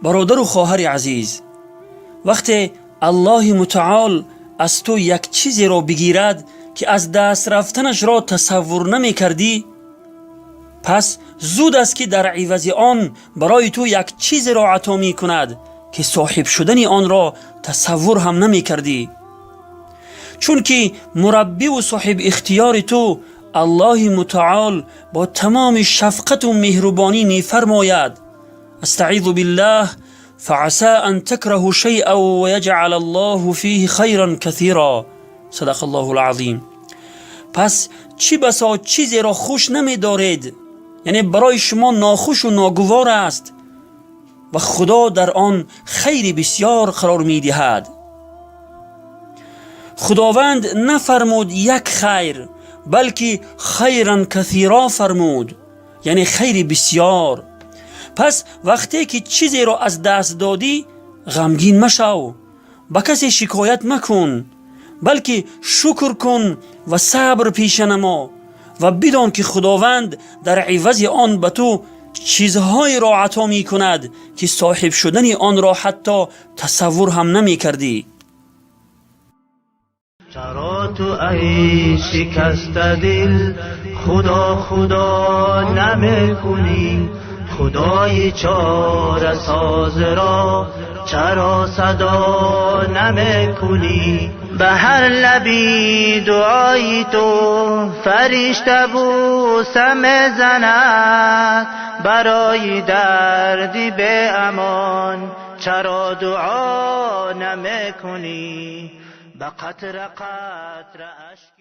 Бародару хоҳари азиз, вақте Аллоҳи Мутаол аз ту як чизеро бигирад, ки аз даст рафтанашро тасаввур намекардӣ, пас зуд аст, ки дар ивази он барои ту як чизеро ато мекунад, ки соҳиб шудани онро тасаввур ҳам намекардӣ, чунки мураббиву соҳиб ихтиёри ту Аллоҳи Мутаол бо тамоми шафқату меҳрубонӣ мефармояд: أستعيذ بالله، فعسى أن تكرهوا شيئا ويجعل الله فيه خيرا كثيرا. صدق الله العظيم. Пас чӣ басо чизеро хуш намедоред, яъне барои шумо нохушу ногувор аст, ва Худо дар он хайри бисьёр қарор медиҳад. Худованд нафармуд як хайр, балки خيرا كثيرا фармуд, яъне хайри бисьёр. Пас вақте ки чизеро аз даст додӣ, ғамгин машав, ба касе шикоят макун, балки шукр кун ва сабр пеша намо ва бидон, ки Худованд дар ивази он ба ту чизҳоеро ато мекунад, ки соҳиб шудани онро ҳатто тасаввур ҳам намекардӣ. چرا تو ای شکسته دل خدا خدا نمیکنی؟ خدای چاره ساز را چرا صدا نمیکنی؟ به هر لبی دعای تو فرشته بوسه میزند. برای دردی به امان چرا دعا نمیکنی؟ به قطره قطره اشک